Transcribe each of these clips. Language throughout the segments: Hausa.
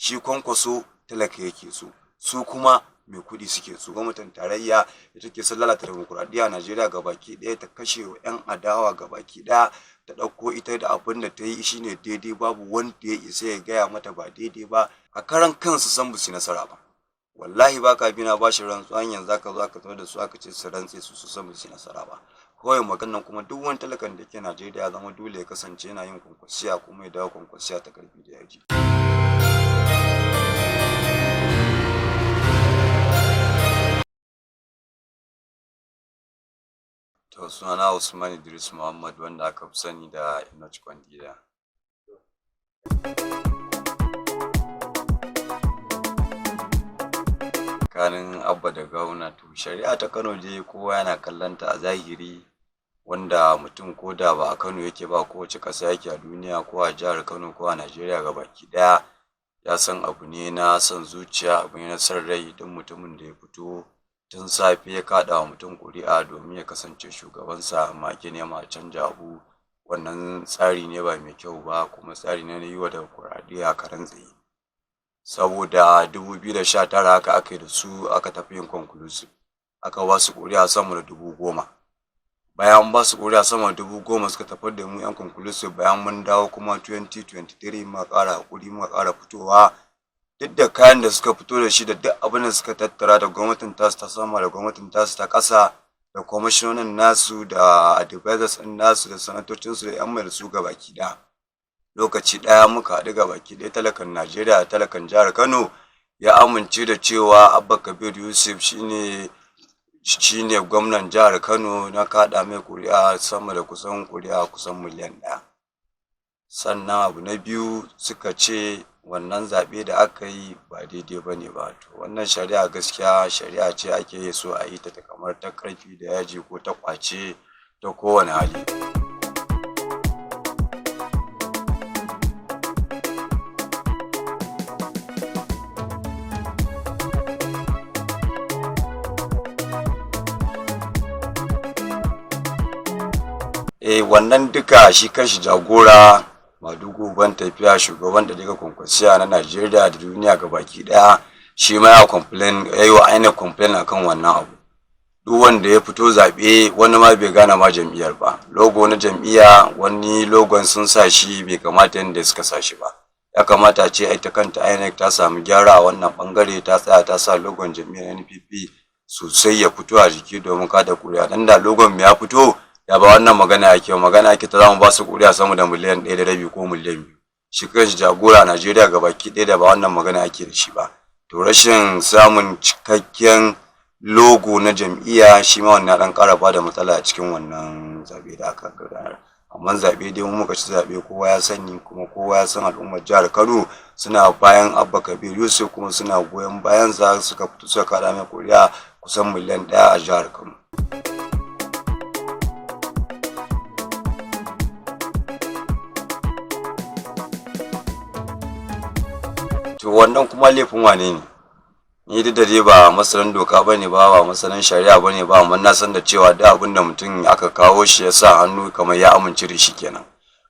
Shi Kwankwaso talaka yake so, su kuma mai kuɗi suke so. Gwamnatin tarayya ita ke son lalata demokuraɗiyya a Najeriya gabaki ɗaya, ta kashe wa 'yan adawa gabaki ɗaya, ta ɗauko ita da abin da ta yi shine daidai, babu wanda ya isa ya gaya mata ba daidai ba. A karan kansu san ba su nasara ba. Wallahi ba ka bina ba shi rantsuwan, yanzu aka zo aka tarar da su aka ce su rantse, su su san ba su nasara ba. Kawai maganan kuma duk wani talakan da ke Najeriya ya zama dole ya kasance yana yin Kwankwasiya, kuma ya dawo Kwankwasiya ta karfi da yaji. To, sunana Usman Idris Muhammad, wanda aka fi sani da Enoch Kwandila. Tsakanin Abba da Gawuna, to shari'a ta Kano dai kowa yana kallon ta a zahiri, wanda mutum ko da ba a Kano yake ba, kowace ƙasa yake a duniya, ko a jihar Kano, ko a Najeriya gabaki ɗaya, ya san abu ne na son zuciya, abu ne na son rai. Don mutumin da ya fito tun safe ya kaɗa wa mutum ƙuri'a domin ya kasance shugabansa, amma ake nema a canja abu, wannan tsari ne ba mai kyau ba, kuma tsari ne na yi wa demokuraɗiyya karan tsaye. Saboda 2019 haka aka yi da su, aka tafi inconclusive, aka ba su ƙuri'a sama da 10,000. Bayan an ba su ƙuri'a sama da 10,000, suka tafi da mu inconclusive. Bayan mun dawo kuma 2023, muka ƙara haƙuri, muka ƙara fitowa, duk da kayan da suka fito da shi da duk abin da suka tattara, da gwamnatin tasu ta sama da gwamnatin tasu ta ƙasa, da kwamishinonin nasu da advisors ɗin nasu da sanatocinsu da 'yan majalisu gabaki ɗaya. Lokaci ɗaya muka haɗu gabaki ɗaya, talakan Najeriya da talakan jihar Kano ya amince da cewa Abba Kabir Yusuf shine gwamnan jihar Kano, na kaɗa mai ƙuri'a sama da kusan ƙuri'a kusan miliyan 1. Sannan abu na biyu, suka ce wannan zaɓe da aka yi ba daidai ba ne ba. To, wannan shari'a gaskiya shari'a ce ake so a yi ta kamar ta ƙarfi da yaji ko ta ƙwace ta kowane hali. Eh, wannan duka shi kanshi jagora Madugu ban tafiya, shugaban da daga Kwankwasiya na Najeriya da duniya gabaki daya, shi ma ya complain, ya yi wa INEC complain akan wannan abu. Duk wanda ya fito zaɓe, wani ma bai gane ma jam'iyyar ba, logo na jam'iyya, wani logon sun sa shi bai kamata yadda suka sa shi ba. Ya kamata a ce ita kanta INEC ta samu gyara a wannan bangare, ta tsaya ta sa logon jam'iyyar NPP sosai ya fito a jiki domin kada kuri'a. Dan da logon ya fito, ya ba wannan magana ake magana ake ta zamu ba su kuri'a sama da miliyan 1.5 ko miliyan 2. Shi kanshi jagora a Najeriya gabaki ɗaya, da ba wannan magana ake da shi ba. To, rashin samun cikakken logo na jam'iyya shi ma wannan dan ƙara bada matsala a cikin wannan zaɓe da aka gudanar. Amma zaɓe dai mu muka ci zaɓe, kowa ya sani, kuma kowa ya san al'ummar jihar Kano suna bayan Abba Kabir Yusuf, kuma suna goyon bayan sa, suka fito suka kaɗa mai kuri'a kusan miliyan 1 a jihar Kano. To, wannan kuma laifin wane ne? Ni duk da dai ba masanin doka bane ba, ba masanin shari'a bane ba, amma na san da cewa duk abin da mutum aka kawo shi ya sa hannu, kamar ya amince da shi kenan.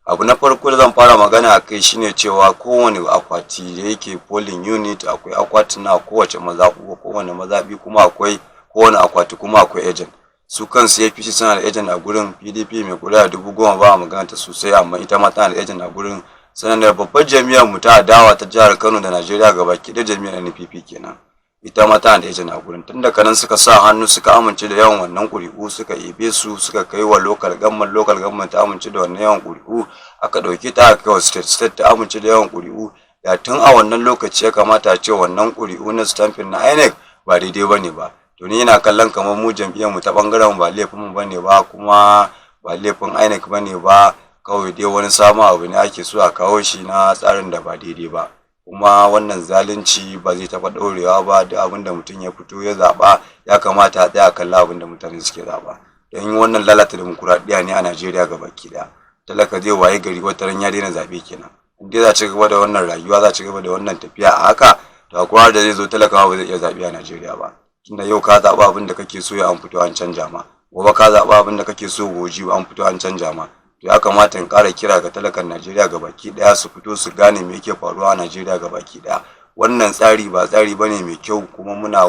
Abu na farko da zan fara magana a kai shine cewa kowane akwati da yake polling unit, akwai akwatuna kowace mazaɓu, kowane mazaɓi kuma akwai kowane akwati, kuma akwai agent. Su kansu APC suna da agent a gurin. PDP mai kuri'a 10,000 ba a magana ta sosai, amma ita ma tana da agent a gurin. Sannan da babbar jam'iyyar mu ta adawa ta jihar Kano da Najeriya gabaki ɗaya, jam'iyyar NPP kenan, ita ma tana da agent a gurin. Tun daga nan suka sa hannu suka amince da yawan wannan ƙuri'u, suka ebe su suka kai wa local government, local government ta amince da wannan yawan ƙuri'u, aka ɗauki ta aka kai wa state, state ta amince da yawan ƙuri'u. Da tun a wannan lokaci ya kamata a ce wannan ƙuri'u na stamping na INEC ba daidai bane ba. To, ni ina kallon kamar mu jam'iyyar mu ta bangaren ba laifin mu bane ba, kuma ba laifin INEC bane ba. Kawai dai wani sabon abu ne ake so a kawo shi na tsarin da ba daidai ba, kuma wannan zalunci ba zai taɓa ɗorewa ba. Duk abin da mutum ya fito ya zaɓa, ya kamata a tsaya kalla abin da mutane suke zaɓa, don wannan lalata demokuraɗiyya ne a Najeriya gabaki ɗaya. Talaka zai waye gari wata ran ya daina zaɓe kenan. In dai za ci gaba da wannan rayuwa, za ci gaba da wannan tafiya a haka, to akwai da zai zo talaka ba zai iya zaɓe a Najeriya ba. Tunda yau ka zaɓi abin da kake so, ya an fito an canja ma, gobe ka zaɓi abin da kake so, goji an fito an canja ma. To, ya kamata in ƙara kira ga talakan Najeriya gabaki ɗaya su fito su gane me yake faruwa a Najeriya gabaki ɗaya. Wannan tsari ba tsari bane mai kyau, kuma muna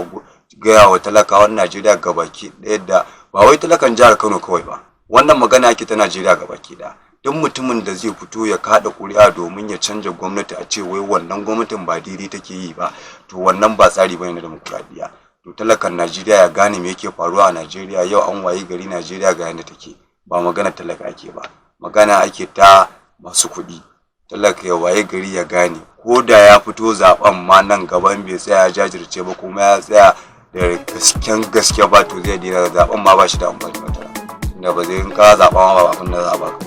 gaya wa talakawan Najeriya gabaki ɗaya, da ba wai talakan jihar Kano kawai ba, wannan magana ake ta Najeriya gabaki ɗaya. Duk mutumin da zai fito ya kada kuri'a domin ya canja gwamnati, a ce wai wannan gwamnatin ba daidai take yi ba, to wannan ba tsari bane na demokuraɗiyya. To talakan Najeriya ya gane me yake faruwa a Najeriya. Yau an wayi gari Najeriya ga yadda take. Ba magana talaka ake ba, magana ake ta masu kuɗi. Talaka ya waye gari ya gane, ko da ya fito zaben ma nan gaban bai tsaya ya jajirce ba kuma ya tsaya da gasken gaske ba, to zai daina zaben ma, ba shi da amfani wata tunda ba zai in ka zaɓa ma ba abin da za a baka.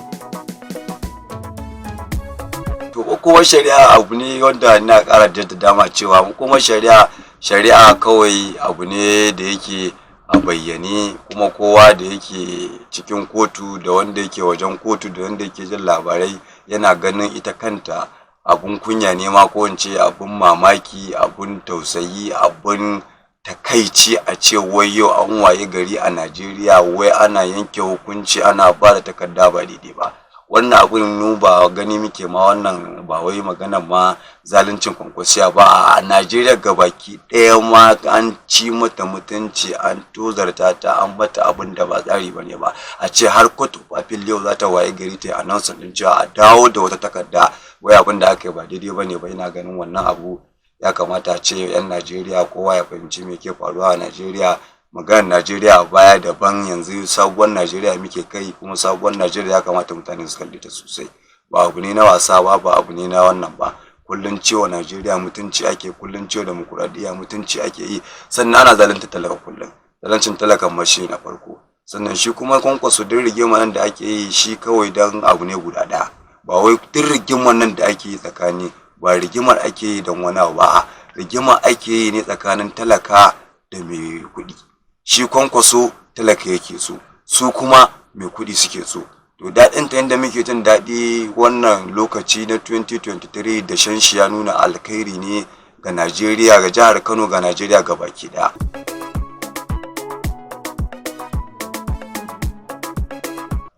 To hukumar shari'a abu ne wanda ina ƙara jaddada ma cewa hukumar shari'a, shari'a kawai abu ne da yake a bayyane, kuma kowa da yake cikin kotu da wanda yake wajen kotu da wanda yake jin labarai yana ganin ita kanta abun kunya ne ma, ko in ce abun mamaki, abun tausayi, abun takaici, a ce wai yau an waye gari a Najeriya wai ana yanke hukunci, ana ba da takarda ba daidai ba. Wannan abun mu ba gani muke ma, wannan ba wai magana ma zaluncin Kwankwasiya ba, a Najeriya gabaki ɗaya ma an ci mata mutunci, an tozarta ta, an mata abin da ba tsari ba ne ba. A ce har Court of Appeal yau za ta waye gari ta yi announcement din cewa a dawo da wata takarda, wai abin da aka yi ba daidai ba ne ba, ina ganin wannan abu ya kamata a ce 'yan Najeriya kowa ya fahimci me ke faruwa a Najeriya. Maganar Najeriya a baya daban, yanzu sabuwar Najeriya muke kai, kuma sabuwar Najeriya ya kamata mutane su kalle ta sosai. Ba abu ne na wasa ba, ba abu ne na wannan ba. Kullun ciwo Najeriya mutunci ake, kullun ciwo demokuraɗiyya mutunci ake yi, sannan ana zalunta talaka kullum. Zaluncin talakan ma shi na farko. Sannan shi kuma Kwankwaso, duk rigimar nan da ake yi, shi kawai dan abu ne guda ɗaya. Ba wai duk rigimar nan da ake yi tsakani ba rigimar ake yi don wani abu ba, rigima ake yi ne tsakanin talaka da mai kuɗi. Shi Kwankwaso talaka yake so, su kuma mai kuɗi suke so. To daɗin ta yadda muke jin daɗi wannan lokaci na 2023 da shanshi ya nuna alkhairi ne ga Najeriya, ga jihar Kano, ga Najeriya ga baki ɗaya.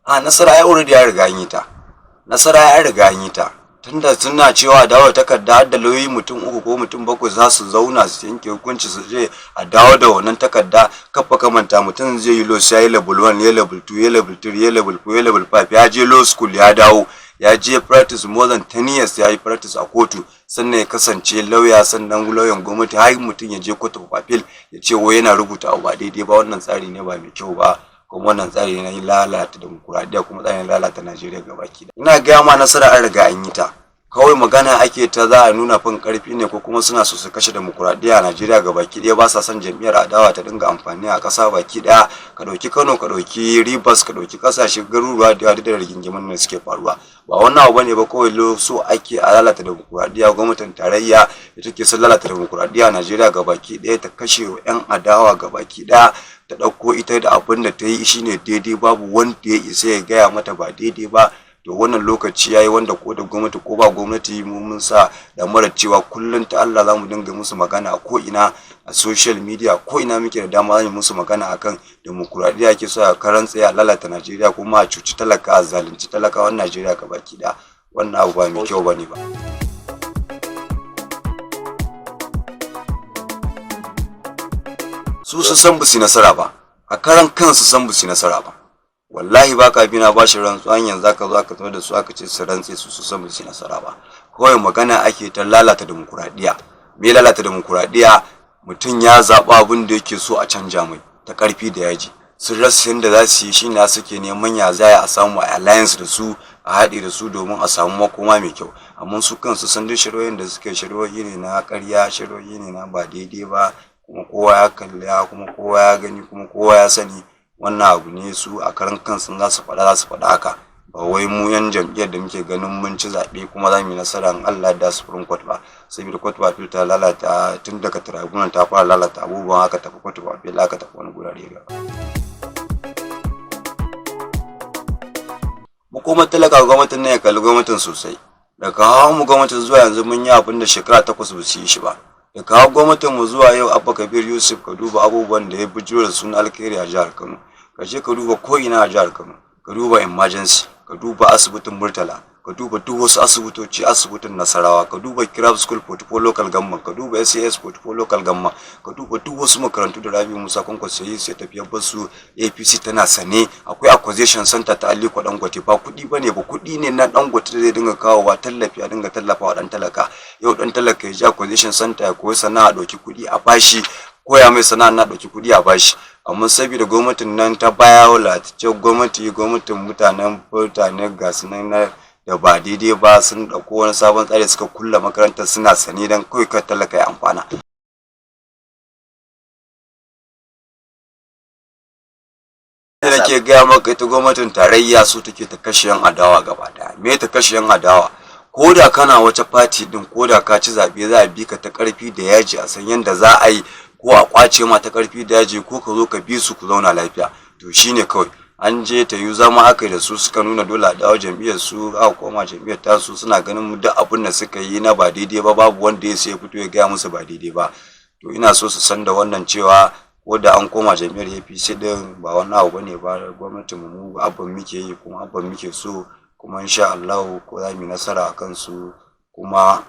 A nasara ya already ya riga an yi ta, nasara ya riga an yi ta, tunda suna cewa dawo takarda, har da lauyoyi mutum uku ko mutum bakwai za su zauna su yanke hukunci su je a dawo da wannan takarda. Kafa kamanta mutum zai yi law, sai ya yi level 1, ya level 2, ya level 3, ya level 4, ya level 5, ya je law school, ya dawo ya je practice more than 10 years, ya yi practice a kotu, sannan ya kasance lauya, sannan lauyan gwamnati, har mutum ya je Court of Appeal ya ce wai yana rubuta abu ba daidai ba. Wannan tsari ne ba mai kyau ba, kuma wannan tsari ne na lalata demokuraɗiyya, kuma tsari ne lalata Najeriya gabaki. Ina gaya ma, nasara an riga an yi ta. Kawai magana ake ta za a nuna fin karfi ne, ko kuma suna so su kashe demokuraɗiyya a Najeriya gabaki ɗaya. Ba sa son jam'iyyar adawa ta dinga amfani a ƙasa baki ɗaya. Ka ɗauki Kano, ka ɗauki Rivers, ka ɗauki ƙasashe, garuruwa da yawa da rigingimun nan suke faruwa, ba wannan abu bane ba. Kawai so ake a lalata demokuraɗiyya. Gwamnatin tarayya ita ke son lalata demokuraɗiyya a Najeriya gabaki ɗaya, ta kashe 'yan adawa gabaki ɗaya, ta ɗauko ita da abin da ta yi shine daidai, babu wanda ya isa ya gaya mata ba daidai ba. To wannan lokaci yayi wanda ko da gwamnati ko ba gwamnati, mu mun sa da mara cewa kullum ta Allah zamu dinga musu magana a ko ina, a social media, ko ina muke da dama zamu musu magana akan demokuraɗiyya ke so a karan tsaye, a lalata Najeriya, kuma a cuci talaka, a zalunci talakawan Najeriya gabaki ɗaya. Wannan abu ba mai kyau bane ba. Su sun san ba su nasara ba, a karan kansu san ba su nasara ba. Wallahi ba ka bina ba shi rantsuwan, yanzu aka zo aka da su aka ce su rantse, su su san ba su nasara ba. Kawai magana ake ta lalata demokuraɗiyya. Me lalata demokuraɗiyya? Mutum ya zaɓa abin da yake so a canja mai ta ƙarfi da yaji. Sun rasa yadda za su yi, shi na suke neman ya za a samu a alliance da su, a haɗe da su domin a samu makoma mai kyau. Amma su kansu san duk shiryoyin da suke, shiryoyi ne na ƙarya, shiryoyi ne na ba daidai ba, kuma kowa ya kalla, kuma kowa ya gani, kuma kowa ya sani. Wannan abu ne su a karan kansu za su faɗa, za su faɗa haka. Ba wai mu yan jam'iyyar da muke ganin mun ci zaɓe kuma za mu yi nasara in Allah da Supreme Court ba, saboda Court of Appeal ta lalata tun daga tribunal, ta fara lalata abubuwan, aka tafi Court of Appeal, aka tafi wani gurare gaba. Mu kuma talaka, gwamnatin ne ya kalli gwamnatin sosai. Daga hawan mu gwamnatin zuwa yanzu mun yi abin da shekara 8 ba su yi shi ba. Da kawo gwamnatin mu zuwa yau, Abba Kabir Yusuf, ka duba abubuwan da ya bijiro da suna alkhairi a jihar Kano. Ka je ka duba ko ina a jihar Kano, ka duba emergency, ka duba asibitin Murtala. Ka duba duk wasu asibitoci, asibitin Nasarawa, ka duba Kirab School 44 Local Government, ka duba SAS 44 Local Government, ka duba duk wasu makarantu da Rabi Musa Kwankwaso yi sai tafiyar basu. APC tana sane. Akwai acquisition center ta Aliko Dangote. Ba kuɗi bane ba, kuɗi ne na Dangote da zai dinga kawowa tallafi, a dinga tallafawa dan talaka. Yau dan talaka ya je acquisition center ya koyi sana'a, ɗauki kuɗi a bashi, koya mai sana'a na ɗauki kuɗi a bashi. Amma saboda gwamnatin nan ta baya, wadatacce gwamnati, gwamnatin mutanen mutane, ga su nan na da ba daidai ba, sun ɗauko wani sabon tsari, suka kulle makarantar, suna sane, don kawai kar talaka ya amfana. Da ke gaya maka, ita gwamnatin tarayya su take ta kashe yan adawa gaba daya. Me ta kashe yan adawa? Ko da kana wata fati din, ko da ka ci zaɓe, za a bi ka ta ƙarfi da yaji, a san yadda za a yi, ko a ƙwace ma ta ƙarfi da yaji, ko ka zo ka bi su ku zauna lafiya. To shine kawai an je ta yi zama aka yi da su, suka nuna dole a dawo jam'iyyar su, aka koma jam'iyyar tasu. Suna ganin duk abin da suka yi na ba daidai ba, babu wanda ya sai fito ya gaya musu ba daidai ba. To ina so su san da wannan cewa ko da an koma jam'iyyar APC din, ba wani abu bane ba. Gwamnatin mu, abban muke yi, kuma abban muke so, kuma insha Allah ko za mu yi nasara a kansu. Kuma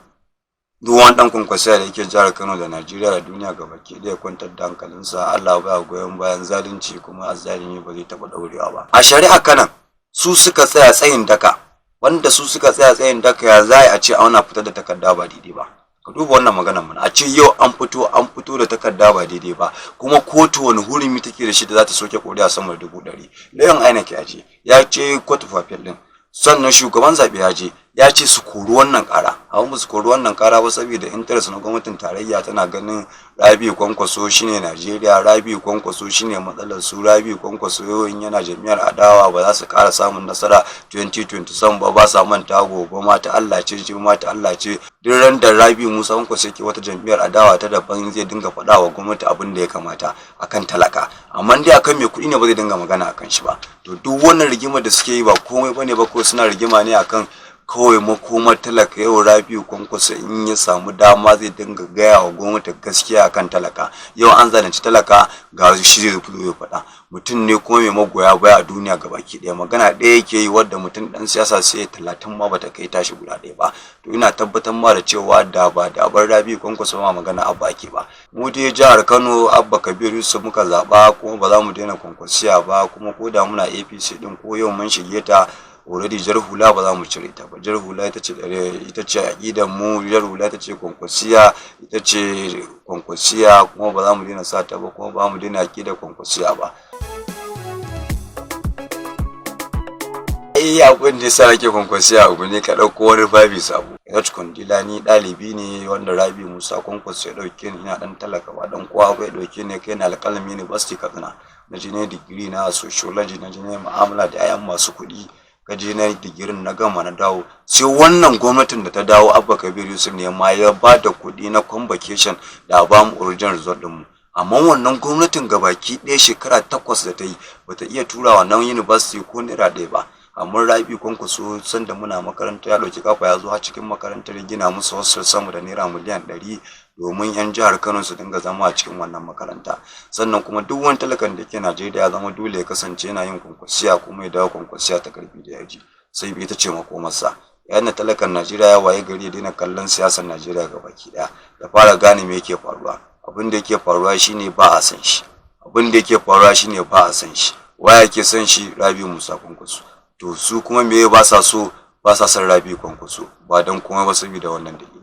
duk wani dan Kwankwasiya da yake jihar Kano da Najeriya da duniya gabaki ɗaya, kwantar da hankalinsa. Allah baya goyon bayan zalunci, kuma azzalimi ba zai taɓa ɗaurewa ba. A shari'a kanan su suka tsaya tsayin daka, wanda su suka tsaya tsayin daka, ya za a ce ana fitar da takarda ba daidai ba? Ka duba wannan maganar mana, a ce yau an fito da takarda ba daidai ba, kuma kotu wani hurumi take da shi da za ta soke ƙuri'a sama da 100,000? Lauyan INEC ya ce ya ce Court of Appeal din, sannan shugaban zaɓe ya je ya ce su kori wannan ƙara. Amma ba su kori wannan ƙara ba saboda interest na gwamnatin tarayya. Tana ganin Rabi Kwankwaso shine Najeriya, Rabi Kwankwaso shine matsalar su. Rabi Kwankwaso in yana jam'iyyar adawa, ba za su ƙara samun nasara 2027 ba. Ba sa manta gobe ma ta Allah ce, jibi ma ta Allah ce. Duk ran da Rabi Musa Kwankwaso yake wata jam'iyyar adawa ta daban, zai dinga faɗa wa gwamnati abin da ya kamata akan talaka, amma dai akan mai kuɗi ne ba zai dinga magana akan shi ba. To duk wannan rigimar da suke yi ba komai bane ba, ko suna rigima ne akan kawai makomar talaka. Yau Rabiu Kwankwaso in ya samu dama, zai dinga gaya wa gwamnati gaskiya akan talaka. Yau an zalunci talaka, ga shi zai fito ya faɗa. Mutum ne kuma mai magoya baya a duniya gabaki ɗaya. Magana ɗaya yake yi wadda mutum ɗan siyasa sai 30 ma bata kai tashi guda ɗaya ba. To ina tabbatar ma da cewa da ba da bar Rabiu Kwankwaso ma magana Abba ake ba. Mu dai jihar Kano, Abba Kabir Yusuf muka zaɓa, kuma ba za mu daina Kwankwasiya ba. Kuma ko da muna APC ɗin, ko yau mun shige ta already, jar hula ba za mu cire ta ba. Jar hula ita ce aqidar mu, jar hula ita ce Kwankwasiya, ita ce Kwankwasiya, kuma ba za mu daina sa ta ba, kuma ba mu daina aqidar Kwankwasiya ba. Ai abin da yasa nake Kwankwasiya abu ne ka ɗauko wani babi sabo. H Kundila, ni ɗalibi ne wanda Rabi Musa Kwankwaso ya ɗauke ni, ina ɗan talaka ba ɗan kowa ba, ya ɗauke ni kai na Alƙalami University Katsina. Na je ne digiri na sociology, na je ne mu'amala da 'ya'yan masu kuɗi, ka je na digirin na gama na dawo. Sai wannan gwamnatin da ta dawo, Abba Kabir Yusuf ne ma ya ba da kuɗi na convocation da ba mu original result ɗinmu. Amma wannan gwamnatin gabaki ɗaya, shekara 8 da ta yi, bata iya tura wannan university ko naira ɗaya ba. Amma Rabi Kwankwaso, sanda muna makaranta, ya ɗauki kafa ya zo har cikin makarantar, gina musu hostel sama da naira miliyan 100 domin 'yan jihar Kano su dinga zama a cikin wannan makaranta. Sannan kuma duk wani talakan da ke Najeriya ya zama dole ya kasance yana yin Kwankwasiya, kuma ya dawo Kwankwasiya ta karfi da yaji, sai ita ce makomarsa. Yayin da talakan Najeriya ya waye gari ya daina kallon siyasar Najeriya gabaki ɗaya, ya fara gane me yake faruwa. Abin da yake faruwa shine ba a san shi. Abin da yake faruwa shine ba a san shi. Waye yake son shi? Rabi Musa Kwankwaso. To su kuma me ba sa so? Ba sa son Rabi Kwankwaso, ba don komai ba saboda wannan dalili.